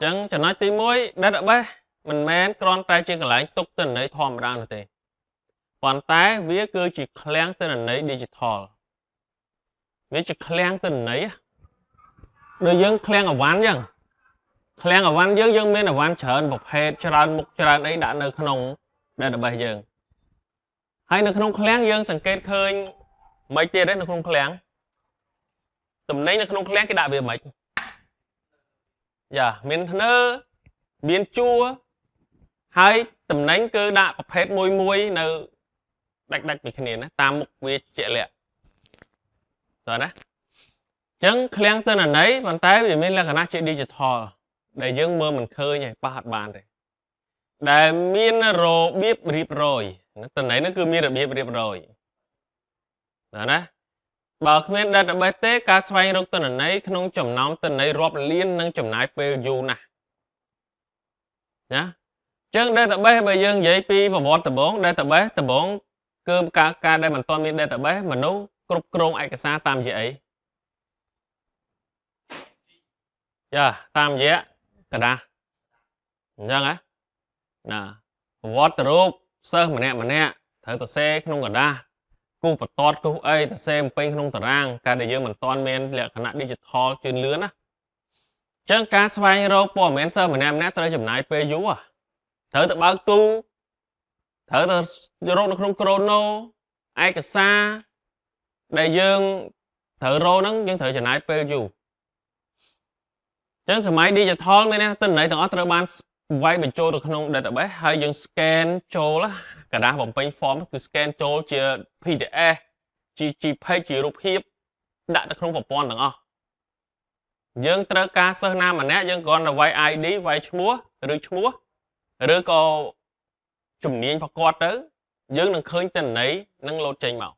ចឹងចំណុចទី1 database មិនមែនគ្រាន់តែជាកន្លែងទុកទិន្នន័យធម្មតានោះទេប៉ុន្តែវាគឺជាឃ្លាំងទិន្នន័យ digital វាជាឃ្លាំងទិន្នន័យដូចយើងឃ្លាំងអវ៉ាន់ចឹងឃ្លាំងអវ៉ាន់យើងមានអវ៉ាន់ច្រើនប្រភេទច្រើនមុខច្រើនអីដាក់នៅក្នុង database យើងហើយនៅក្នុងឃ្លាំងយើងសង្កេតឃើញមិនទៀតទេនៅក្នុងឃ្លាំងតំណែងនៅក្នុងឃ្លាំងគេដាក់វាមិនយ៉ាមានធ្នើមានជួរហើយតំណែងគឺដាក់ប្រភេទមួយមួយនៅដាច់ៗពីគ្នាណាតាមមុខវាជាក់លាក់តើណាអញ្ចឹងឃ្លាំងទិន្នន័យប៉ុន្តែវាមានលក្ខណៈជា digital ដែលយើងមើលមិនឃើញទេប៉ះអត់បានទេដែលមានរបៀបរៀបរយទិន្នន័យនោះគឺមានរបៀបរៀបរយណាបើគ្មាន database ទេការស្វែងរកទិន្នន័យក្នុងចំណោមទិន្នន័យរាប់លាននឹងចំណាយពេលយូរណាស់ណាអញ្ចឹង database បើយើងនិយាយពីប្រវត្តិដំបូង database ដំបូងគឺការដែលមិនទាន់មាន database មនុស្សគ្រប់គ្រងឯកសារតាមរយៈអីយ៉ាតាមរយៈក្រដាសអញ្ចឹងហ៎ណាប្រវត្តិរូបសិស្សម្នាក់ម្នាក់ត្រូវសរសេរក្នុងក្រដាសគូសបន្ទាត់គូសអីសរសេរបំពេញក្នុងតារាងការដែលយើងមិនទាន់មានលក្ខណៈ digital ជឿនលឿនណាអញ្ចឹងការស្វែងរកព័ត៌មានសិស្សម្នាក់ម្នាក់ត្រូវចំណាយពេលយូរត្រូវទៅបើកទូត្រូវទៅរកនៅក្នុង Chrono ឯកសារដែលយើងត្រូវរកហ្នឹងយើងត្រូវចំណាយពេលយូរអញ្ចឹងសម័យ digital មានន័យថាទិន្នន័យទាំងអស់ត្រូវបានវាយបញ្ចូលទៅក្នុង database ហើយយើង scan ចូលក្រដាសបំពេញ form គឺ scan ចូលជា PDF ជា JPEG ជារូបភាពដាក់ទៅក្នុងប្រព័ន្ធទាំងអស់យើងត្រូវការសិស្សណាម្នាក់យើងគ្រាន់តែវាយ ID វាយឈ្មោះឬឈ្មោះឬក៏ជំនាញប្រកបទៅយើងនឹងឃើញទិន្នន័យនឹងលោតចេញមក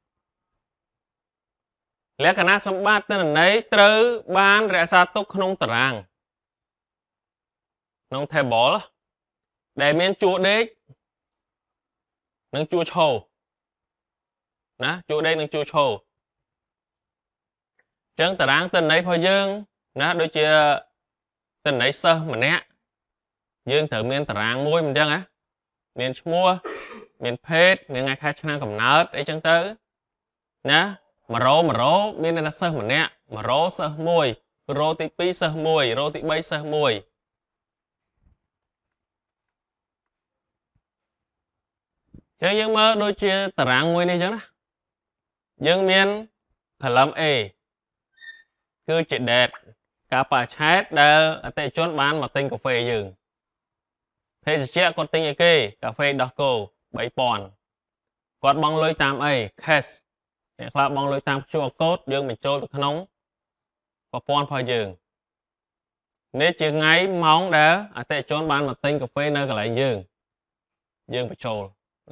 លក្ខណៈសម្បត្តិទិន្នន័យត្រូវបានរក្សាទុកក្នុងតារាងក្នុង table ដែលមានជួរដេកនិងជួរឈរណាជួរដេកនិងជួរឈរអញ្ចឹងតារាងទិន្នន័យរបស់យើងណាដូចជាទិន្នន័យសិស្សម្នាក់យើងត្រូវមានតារាងមួយមិនអញ្ចឹងណាមានឈ្មោះមានភេទមានថ្ងៃខែឆ្នាំកំណើតអីចឹងទៅណា100 100មានតែសិស្សម្នាក់100សិស្ស1រោទី2សិស្ស1រោទី3សិស្ស1ចឹងយើងមើលដូចជាតារាងមួយនេះចឹងណាយើងមាន column A គឺជា date ការបរិច្ឆេទដែលអតិថិជនបានមកទិញកាហ្វេយើងភេសជ្ជៈគាត់ទិញអីគេកាហ្វេដោះគោ3000គាត់បង់លុយតាមអី cash អ្នកខ្លះបង់លុយតាម QR code យើងបញ្ចូលទៅក្នុងប្រព័ន្ធរបស់យើងនេះជាថ្ងៃម៉ោងដែលអតិថិជនបានមកទិញកាហ្វេនៅកន្លែងយើងយើងបញ្ចូល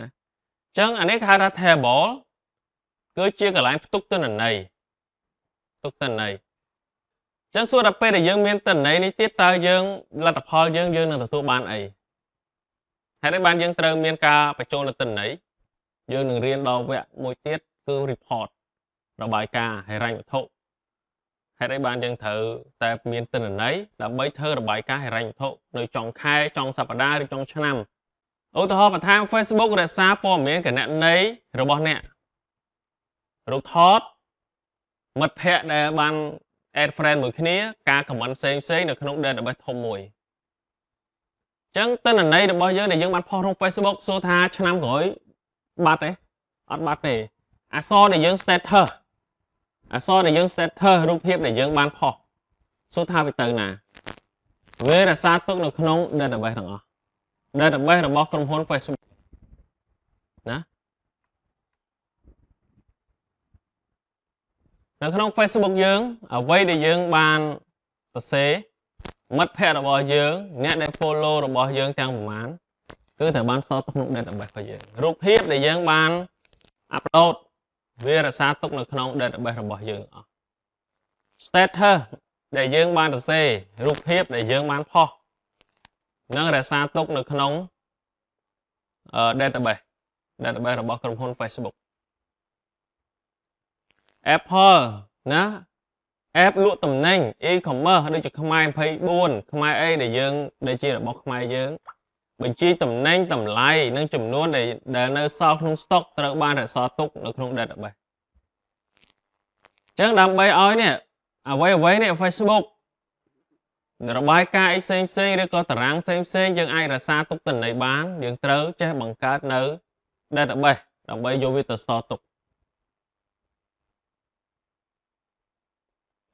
ណាអញ្ចឹងអានេះគេហៅថា table គឺជាកន្លែងផ្ទុកទិន្នន័យផ្ទុកទិន្នន័យអញ្ចឹងសួរដល់ពេលដែលយើងមានទិន្នន័យនេះទៀតតើយើងលទ្ធផលយើងនឹងទទួលបានអីហេតុអីបានយើងត្រូវមានការបញ្ចូលនៅទិន្នន័យយើងនឹងរៀនដល់វគ្គមួយទៀតគឺ report របាយការណ៍ហិរញ្ញវត្ថុហេតុអីបានយើងត្រូវតែមានទិន្នន័យដើម្បីធ្វើរបាយការណ៍ហិរញ្ញវត្ថុនៅចុងខែចុងសប្តាហ៍ឬចុងឆ្នាំឧទាហរណ៍បន្ថែម Facebook រក្សាព័ត៌មានគណនីរបស់អ្នករូបថតមិត្តភ័ក្តិដែលបាន add friend មួយគ្នាការ comment ផ្សេងៗនៅក្នុង database ធំមួយអញ្ចឹងទិន្នន័យរបស់យើងដែលយើងបានផុសក្នុង Facebook សួរថាឆ្នាំក្រោយបាត់ទេអត់បាត់ទេអក្សរដែលយើង status អក្សរដែលយើង status រូបភាពដែលយើងបានផុសសួរថាវាទៅណាវារក្សាទុកនៅក្នុង database ទាំងអស់ database របស់ក្រុមហ៊ុន Facebook ណានៅក្នុង Facebook យើងអ្វីដែលយើងបានសរសេរមិត្តភ័ក្តិរបស់យើងអ្នកដែល follow របស់យើងទាំងប្រមាណគឺត្រូវបានសល់ទុកក្នុង database របស់យើងរូបភាពដែលយើងបាន upload វារក្សាទុកនៅក្នុង database របស់យើងអស់ status ដែលយើងបានសរសេររូបភាពដែលយើងបានផុសនឹងរក្សាទុកនៅក្នុង database របស់ក្រុមហ៊ុន Facebook Apple ណា app លក់ទំនិញ e-commerce ដូចជាខ្មែរ24ខ្មែរអីដែលយើងដែលជារបស់ខ្មែរយើងបញ្ជីតំណែងតម្លៃនិងចំនួនដែលនៅសល់ក្នុង stock ត្រូវបានរក្សាទុកនៅក្នុង database។ អញ្ចឹងដើម្បីឲ្យនេះអ្វីអ្វីនេះ Facebook របាយការណ៍អីផ្សេងផ្សេងឬក៏តារាងផ្សេងផ្សេងយើងអាចរក្សាទុកទិន្នន័យបានយើងត្រូវចេះបង្កើតនៅ database ដើម្បីយកវាទៅ store ទុក។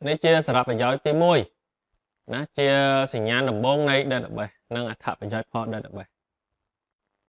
នេះជាសារៈប្រយោជន៍ទី1ណាជាសញ្ញាណដំបូងនៃ database និងអត្ថប្រយោជន៍ផល database។